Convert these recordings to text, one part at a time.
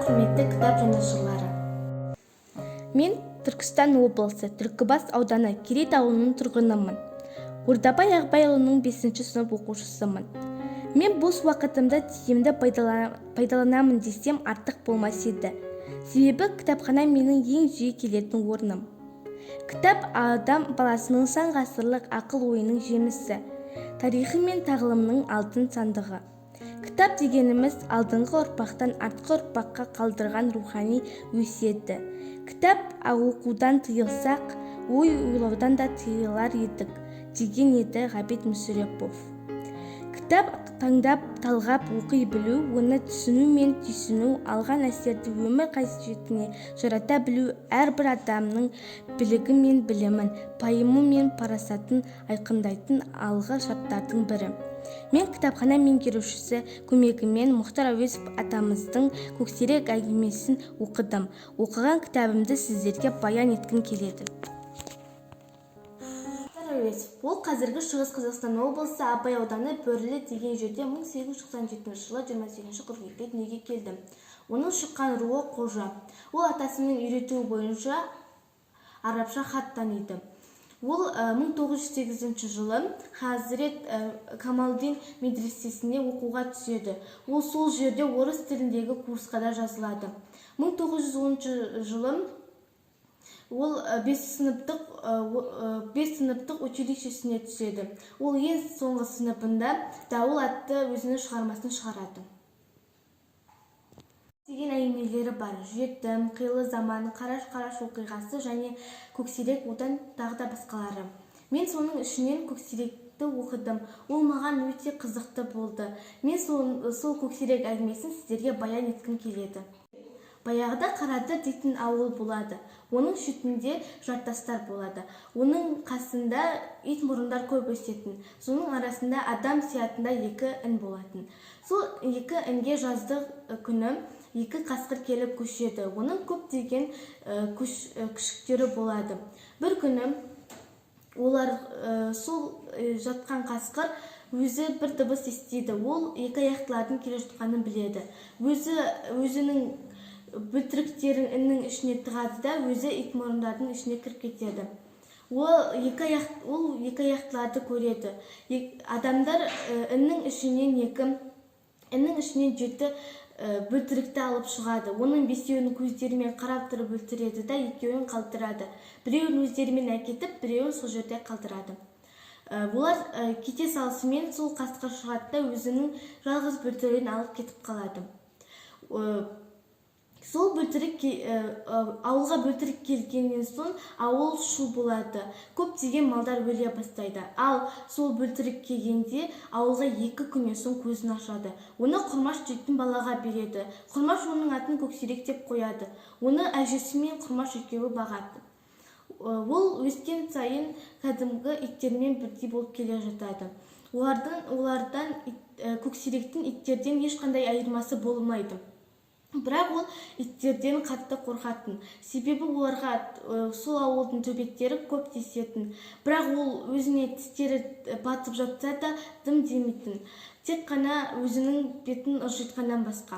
Құрметті кітап жанашырлары! Мен Түркістан облысы, Түлкібас ауданы, Керейт ауылының тұрғынымын. Ордабай Ағыбайұлының бесінші сынып оқушысымын. Мен бос уақытымды тиімді пайдаланамын десем, артық болмас еді. Себебі кітапхана — менің ең жиі келетін орным. Кітап — адам баласының сан ғасырлық ақыл-ойының жемісі, тарихы мен тағылымының алтын сандығы. Кітап дегеніміз — алдыңғы ұрпақтан артқы ұрпаққа қалдырған рухани өсиеті. Кітап оқудан тыйылсақ, ой ойлаудан да тыйылар едік, деген еді Ғабит Мүсірепов. Кітап таңдап, талғап оқи білу, оны түсіну мен түйсіну, алған әсерді өмір қажетіне жарата білу әрбір адамның білігі мен білімін, пайымы мен парасатын айқындайтын алғы шарттардың бірі. Мен кітапхана меңгерушісі көмегімен Мұхтар Әуезов атамыздың «Көксерек» әңгімесін оқыдым. Оқыған кітабымды сіздерге баян еткім келеді. Мұхтар Әуезов. Ол қазіргі Шығыс Қазақстан облысы, Абай ауданы, Бөрлі деген жерде 1897 жылы 28 қыркүйекте дүниеге келді. Оның шыққан руы — қожа. Ол атасының үйретуі бойынша арабша хат таниды. Ол 1908 жылы Хазірет Камалдин медресесіне оқуға түседі. Ол сол жерде орыс тіліндегі курсқа да жазылады. 1910 жылы ол бес сыныптық училищесіне түседі. Ол ең соңғы сыныпында «Дауыл» атты өзінің шығармасын шығарады. Деген әңгімелері бар: «Жетім», «Қилы заман», «Қараш-қараш оқиғасы» және «Көксерек», одан тағы да басқалары. Мен соның ішінен «Көксеректі» оқыдым. Ол маған өте қызықты болды. Мен сол «Көксерек» әңгімесін сіздерге баян еткім келеді. Баяғыда Қарадыр дейтін ауыл болады. Оның шетінде жартастар болады. Оның қасында ит мұрындар көп өсетін. Соның арасында адам сиятындай екі ін болатын. Сол екі інге жаздық күні екі қасқыр келіп көшеді. Оның көптеген күшіктері болады. Бір күні олар сол жатқан қасқыр өзі бір дыбыс естиді. Ол екі аяқтылардың келе жатқанын біледі. Өзі өзінің бөлтіріктерін іннің ішіне тығады да, өзі итмұрындардың ішіне кіріп кетеді. Ол екі аяқтыларды көреді. Адамдар іннің ішінен жеті бөлтірікті алып шығады. Оның бесеуін көздерімен қарап тұрып өлтіреді да, екеуін қалдырады. Біреуін өздерімен әкетіп, біреуін сол жерде қалдырады. Олар кете салысымен сол қасқыр шығады да, өзінің жалғыз бөлтірігін алып кетіп қалады. Сол бөлтірік ауылға бөлтірік келгеннен соң, ауыл шу болады, көптеген малдар өле бастайды. Ал сол бөлтірік келгенде ауылға 2 күннен соң көзін ашады. Оны Құрмаш дейтін балаға береді. Құрмаш оның атын Көксерек деп қояды. Оны әжесі мен Құрмаш екеуі бағады. Ол өскен сайын кәдімгі иттермен бірдей болып келе жатады. Олардың олардан Көксеректің иттерден ешқандай айырмасы болмайды. Бірақ ол иттерден қатты қорқатын, себебі оларға сол ауылдың төбеттері көп тиісетін. Бірақ ол өзіне тістері батып жатса да, дым демейтін, тек қана өзінің бетін ыржитқаннан басқа.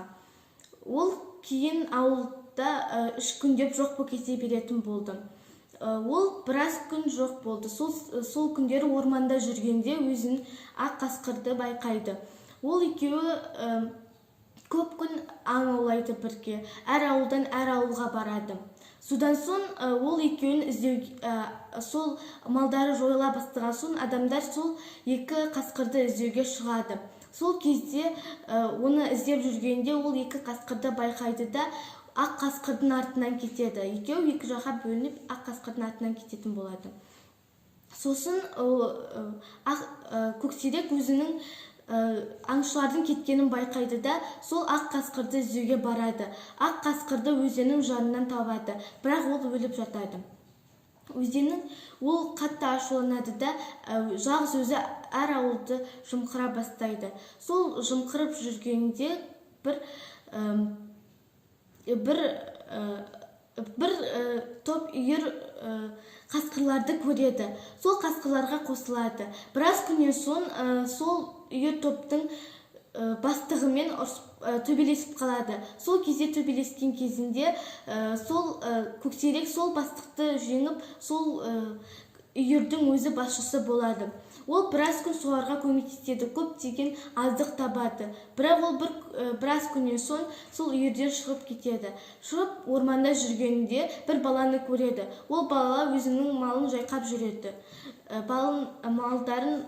Ол кейін ауылда 3 күндеп жоқ болып кете беретін болды. Ол біраз күн жоқ болды. Сол күндері орманда жүргенде өзін ақ қасқырды байқайды. Ол екеуі көп күн аң аулайды бірге, әр ауылдан әр ауылға барады. Содан соң ол екеуін іздеу, сол малдары жойыла бастаған соң, адамдар сол екі қасқырды іздеуге шығады. Сол кезде оны іздеп жүргенде, ол екі қасқырды байқайды да, ақ қасқырдың артынан кетеді. Екеуі екі жаққа бөлініп, ақ қасқырдың артынан кететін болады. Сосын ол, ақ Көксерек өзінің аңшылардың кеткенін байқайды да, сол ақ қасқырды іздеуге барады. Ақ қасқырды өзеннің жанынан табады, бірақ ол өліп жатады. Өзеннің ол қатты ашуланады да, жалғыз өзі әр ауылды жымқыра бастайды. Сол жымқырып жүргенде бір топ үйір қасқырларды көреді. Сол қасқырларға қосылады. Біраз күннен соң сол үйір топтың Бастығымен төбелесіп қалады. Сол кезде, төбелескен кезінде, сол Көксерек сол бастықты жеңіп, сол үйірдің өзі басшысы болады. Ол біраз күн соларға көмектеседі, көптеген азық табады. Бірақ ол біраз күннен соң сол үйірден шығып кетеді. Шығып, орманда жүргенінде бір баланы көреді. Ол бала өзінің малын жайқап жүреді. Малдарын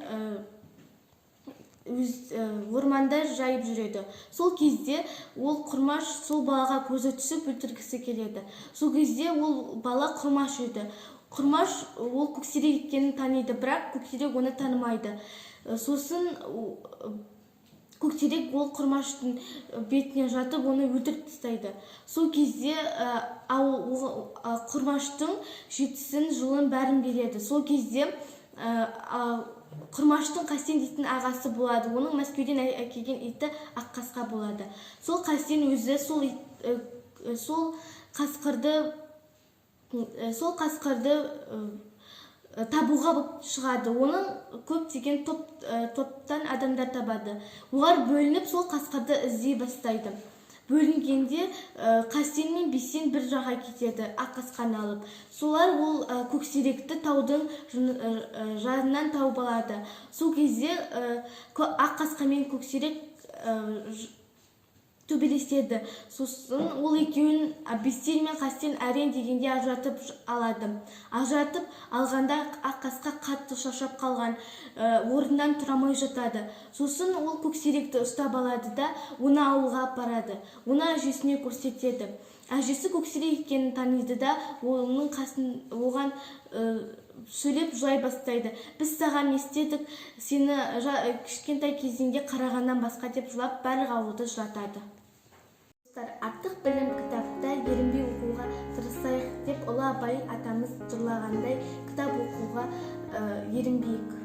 өз орманда жайып жүреді. Сол кезде ол Құрмаш сол балаға көзі түсіп, өлтіргісі келеді. Сол кезде ол бала Құрмаш еді. Құрмаш ол Көксерек екенін таниды, бірақ Көксерек оны танымайды. Сосын Көксерек ол Құрмаштың бетіне жатып, оны өлтіріп тастайды. Сол кезде Құрмаштың жетісін, жылын, бәрін береді. Сол кезде Құрмаштың Қасен дейтін ағасы болады. Оның Мәскеуден әкелген иті Аққасқа болады. Сол Қасен өзі сол ит, сол қасқырды табуға болып шығады. Оның көптеген топтан адамдар табады. Олар бөлініп, сол қасқырды іздей бастайды. Бөлінгенде Қасен мен Бейсен бір жаққа кетеді Аққасқаны алып. Солар ол Көксеректі таудың жанынан тауып алады. Сол кезде Аққасқа мен Көксерек төбелеседі. Сосын ол екеуін Бейсен мен Қасен әрең дегенде ажыратып алады. Ажыратып алғанда Аққасқа қатты шаршап қалған, орнынан тұра алмай жатады. Сосын ол Көксеректі ұстап алады да, оны ауылға апарады. Оны әжесіне көрсетеді. Әжесі Көксерек екенін таниды да, оның қасын оған сөйлеп, жылай бастайды. «Біз саған не істедік, сені кішкентай кезіңде қарағаннан басқа?» – деп жылап, барлық ауылды жылатады. Достар, артық білім кітапта, ерінбей оқуға тырысайық деп ұлы Абай атамыз жырлағандай, кітап оқуға ерінбейік.